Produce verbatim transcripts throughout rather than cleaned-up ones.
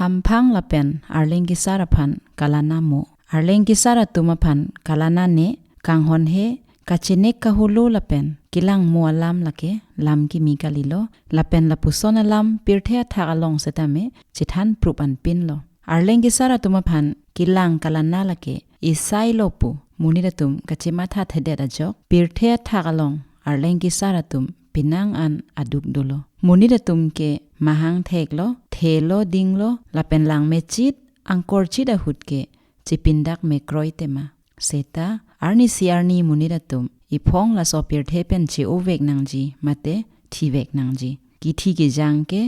Hamphang lapen arleng kesar aphan kalana mo. Arleng kesar atum aphan kalana ne kanghon he kachenek kahulu lapen kelang mo alam lake lam kimi kalilo, lapen lapuson alam pirthe athak along setame chethan prup anpinlo. Arleng kesar atum aphan kelang kalana lake isai lo pu monit atum kachematha thedet ajok, pirthe athak along arleng kesar atum penang an aduk dolo. Monit atum ke mahang theklo, thelo dinglo, lapen langmechit angkorchit ahut ke chepindak mekroi tema. Seta arnisi arni monit atum iphong laso pirthe pen che-ovek nangji mate thivek nangji. Kithi kejang ke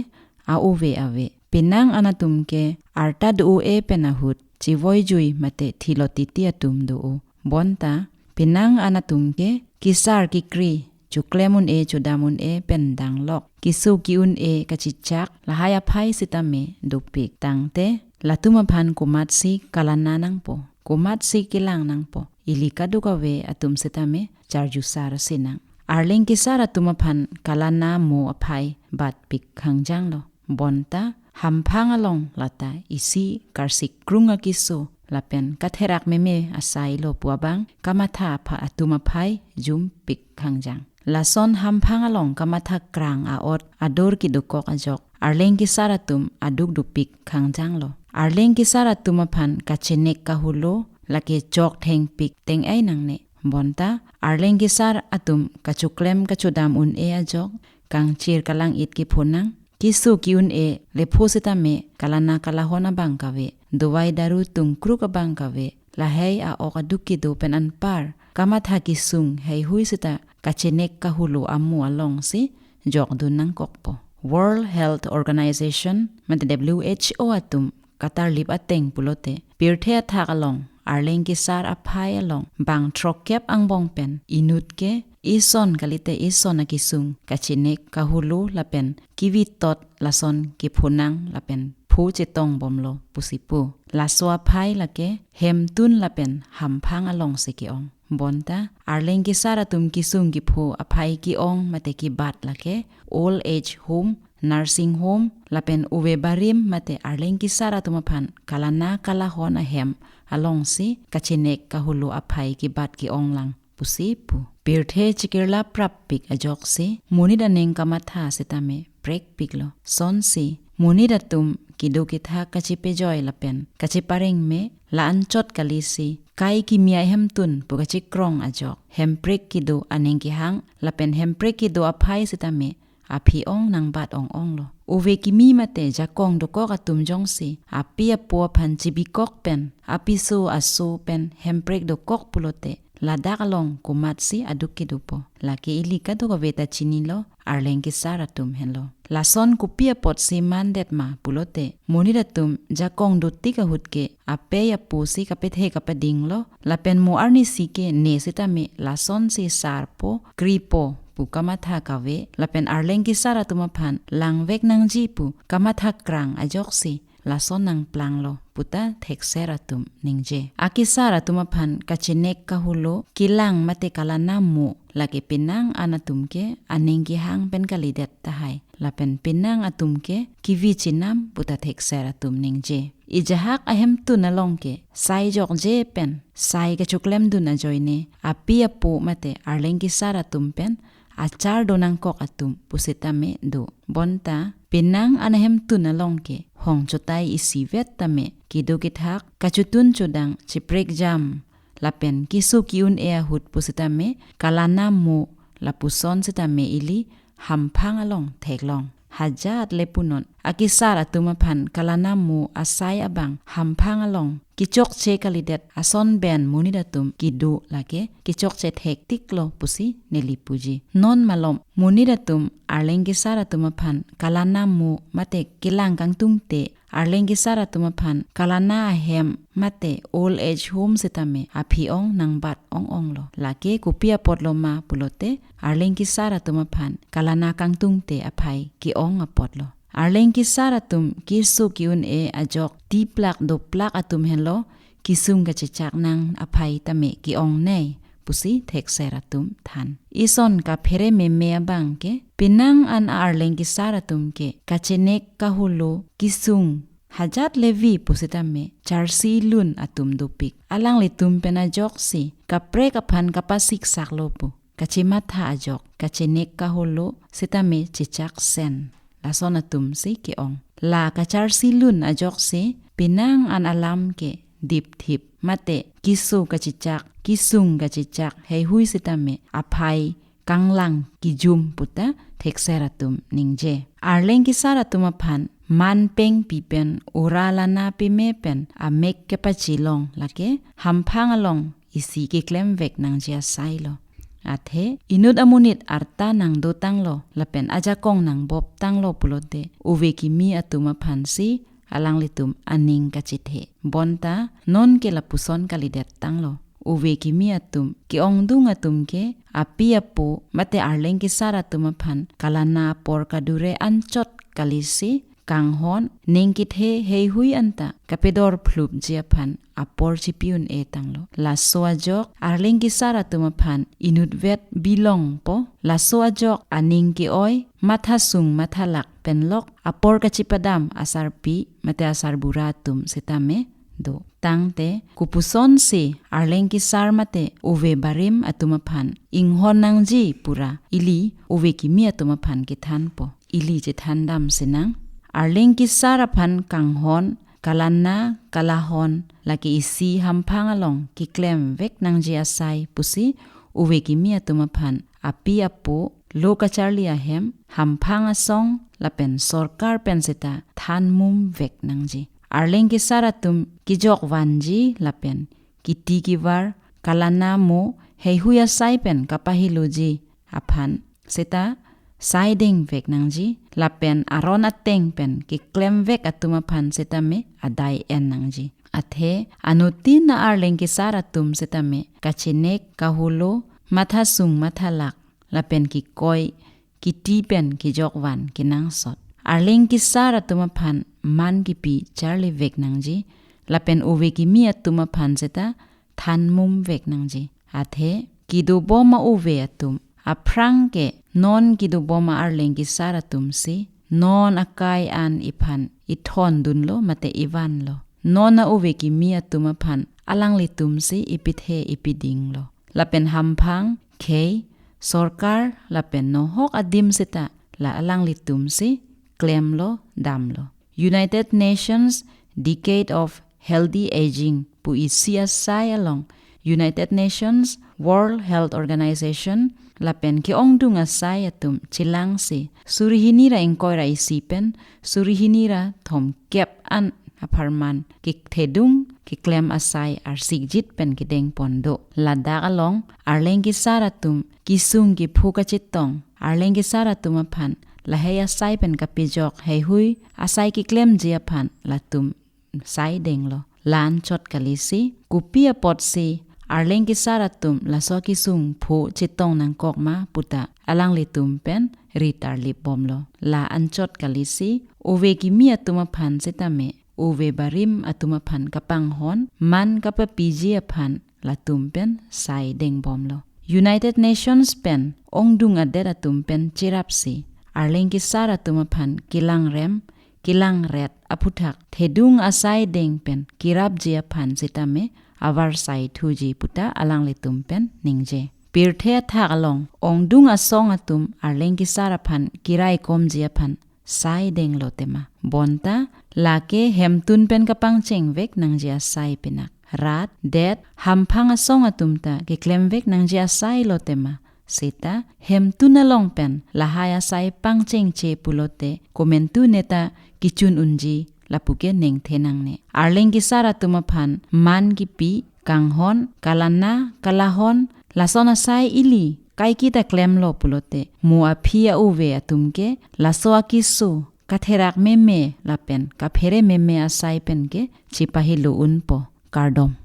a-ove ave. Penang an atum ke arta do-o-e pen ahut chevoijui mate thilo titi atum do-o. Bonta penang an atum ke kesar kekri, choklem un-e chodam un-e pen danglok, keso ke-un-e kachechak lahai aphai setame dopik. Tangte latum aphan komatsi kalana nangpo, komatsi kelang nangpo, ili kadokave atum setame charjusar sinang. Arleng kesar atum aphan kalana mo aphai batpik khangjanglo. Bonta hamphang along lata isi karsik krung akeso lapen katherak meme asai lo pu abang kamatha apha atum aphai jumpik khangjang. Lason hamphang along kamatha krang a-ot adur kedokok ajok arleng kesar atum aduk dopik khangjanglo. Arleng kesar atum aphan kachenek kahulu lake chok thengpik teng-ai nangne. Bonta arleng kesar atum kachoklem kachodam un-e ajok kangchir kalang-it kepho nang. Keso ke-un-e lepho setame kalana kalahon abang kave, dovai daru tungkruk abang kave, lahai a-ok aduk kedo pen anpar kamatha kesung heihui seta kachenek kahulu amo alongsi jokdun nangkokpo. World Health Organization mate W H O atum katarlip ateng pulote pirthe athak along arleng kesar aphai along bang throkkep angbong pen inut ke ison kalite ison akesung kachenek kahulu lapen kevi tot lason kepho nang lapen pho chetong bomlo pusi pu. Laso aphai lake hemtun lapen hamphang alongsi ke-ong. Bonta arleng kesar atum kesung kepho aphai ke-ong mate kebat lake old age home, nursing home, lapen ove barim mate arleng kesar atum aphan kalana kalahon ahem alongsi kachenek kahulu aphai kebat ke-ong lang pusi pu. Pirthe chekirla prappik ajoksi monit aning kamatha setame prekpiklo. Sonsi monit atum kedo kethak kachepejoi lapen kachepareng me la-anchot kalisi kai kimi ahemtun pu kachekrong ajok hemprek kedo aning kehang lapen hemprek kedo aphai setame aphi ong nangbat ong-onglo. Ove kimi mate jakong dokok atum jongsi api apo aphan chibikok pen apiso aso pen hemprek dokok pulote ladak along komatsi aduk kedopo. Lake ili kadokave ta chinilo, arleng kesar atum henlo. Lason kopi apotsi mandet ma pulote monit atum jakong dotik ahut ke apei apo si kapethe kapadinglo, lapen mo arnisi ke ne setame lasonsi sarpo kripo pu kamatha kave, lapen arleng kesar atum aphan langvek nangji pu kamatha krang ajoksi lason nangplanglo puta thekser atum ningje. Akesar atum aphan kachenek kahulu kelang mate kalana mo lake penang an atum ke aning kehang pen kalidet tahai, lapen penang atum ke kevi chenam puta thekser atum ningje. Ijahak ahemtun along ke sai jokje pen sai kachoklemdun ajoine api apo mate arleng kesar atum pen achar do nangkok atum pusitame do. Bonta penang an ahemtun along ke hong chotai isivet tame kedo kethak kachotun chodang chiprekjam lapen keso ke-un-e ahut pusitame kalana mo lapuson sitame ili hamphang along theklong. Hajat le punon akesar atum aphan kalana mo asai abang hamphang along kechokche kalidet ason pen monit atum kedo lake kechokche thektiklo pusi neli puji. Non malom monit atum arleng kesar atum aphan kalana mo mate kelang kangtungte arleng kesar atum aphan kalana ahem mate old age home sitame aphi ong nangbat ong-onglo. Lake kopi apotlo ma pulote arleng kesar atum aphan kalana kangtungte aphai ke-ong apotlo. Arleng kesar atum keso ke-un-e ajok tiplak doplak atum henlo kesung kachechak nang aphai tame ke-ongnei pusi thekser atum than. Ison kaphere meme abang ke penang an arleng kesar atum ke kachenek kahulu kesung Hajat Levi pusitame charsi ilun atum dopik. Alanglitum pen ajoksi kaprek aphan kapasiksaklo pu kachematha ajok, kachenek kaholo sitame chechak sen. Lason atumsi ke-ong. La kacharsi lun ajoksi penang an alam ke dipthip, mate keso kachechak, kesung kachechak heihui sitame aphai kanglang kejum puta thekser atum ningje. Arleng kesar atum aphan man pengpi pen ura lana peme pen amek kepachelong lake hamphang along isi keklemvek nangji asailo. Athe inut amonit arta nangdotanglo lapen ajakong nangboptanglo pulote ove kimi atum aphansi alanglitum aning kachethe. Bonta nonke lapuson kalidettanglo. Ove kimi atum ke-ongdung atum ke api apo mate arleng kesar atum aphan kalana apor kadure anchot kalisi kanghon, ning kethe heihui anta kapedor phlupji aphan apor chipi un-etanglo. Laso ajok arleng kesar atum aphan inutvet bilongpo. Laso ajok aning ke-oi, mathasung mathalak penlok apor kachipadam asarpi mate asarbura atum sitame do. Tangte kopusonsi arleng kesar mate ove barim atum aphan inghon nangji pura ili ove kimi atum aphan kethanpo. Ili chethandam sinang. Arleng kesar aphan kanghon, kalana, kalahon lake isi hamphang along keklemvek nangji asai pusi ove kimi atum aphan api apo, lo kacharli ahem, hamphang asong lapen sorkar pen seta thanmumvek nangji. Arleng kesar atum kejok vanji lapen kiti kevar, kalana mo heihui asai pen kapahiloji aphan seta saidengvek nangji, lapen aron ateng pen keklemvek atum aphan sitame adai en nangji. Athe anuttin arleng kesar atum sitame kachenek kaholo, mathasung mathalak lapen kekoi kiti pen kejok van kenangsot. Arleng kesar atum aphan man kepi charlivek nangji, lapen ove kimi atum aphan seta thanmumvek nangji. Athe kedobom a-ove atum aphrang ke non kedobom a-arleng kesar atumsi non akai an iphan ithondunlo mate ivanlo. Non a-ove kimi atum aphan alanglitumsi ipithe ipidinglo. Lapen hamphang, khei, sorkar lapen nohok adim seta la alanglitumsi klemlo damlo. United Nations Decade of Healthy Aging pu isi asai along United Nations, World Health Organization lapen ke-ongdung asai atum chelangsi suri hini ra ingkoi ra isi pen suri hini ra thomkep an apharman kethedung keklem asai arsikjit pen kedengpon do. Ladak along arleng kesar atum kesung kephu kachetong, arleng kesar atum aphan lahei asai pen kapejok heihui asai keklemji aphan latum saidenglo. La anchot kalisi kopi apotsi arleng kesar atum laso kesung phu chetong nangkok ma puta alanglitum pen ritarlip bomlo. La anchot kalisi ove kimi atum aphan sitame ove barim atum aphan kapanghon man kapapiji aphan latum pen saideng bomlo. United Nations pen ongdung adet atum pen cherapsi arleng kesar atum aphan kelangrem kelangret aphuthak thedung asai deng pen kerapji aphan sitame avarsai thuji puta alanglitum pen ningje. Pirthe athak along ongdung asong atum arleng kesar aphan keraikomji aphan saidenglo tema. Bonta lake hemtun pen kapangchengvek nangji asai pinak. Rat, det, hamphang asong atum ta keklemvek nangji asailo tema. Seta hemtun along pen lahai asai pangchengche pulote komentu neta kechun unji lapuke nengthe nangne. Arleng kesar atum aphan man kepi, kanghon, kalana, kalahon, lason asai ili kaiketa klemlo pulote mo aphi a-ove atum ke laso akeso katherak meme lapen kaphere meme asai pen ke chepahilo unpo. Kardom.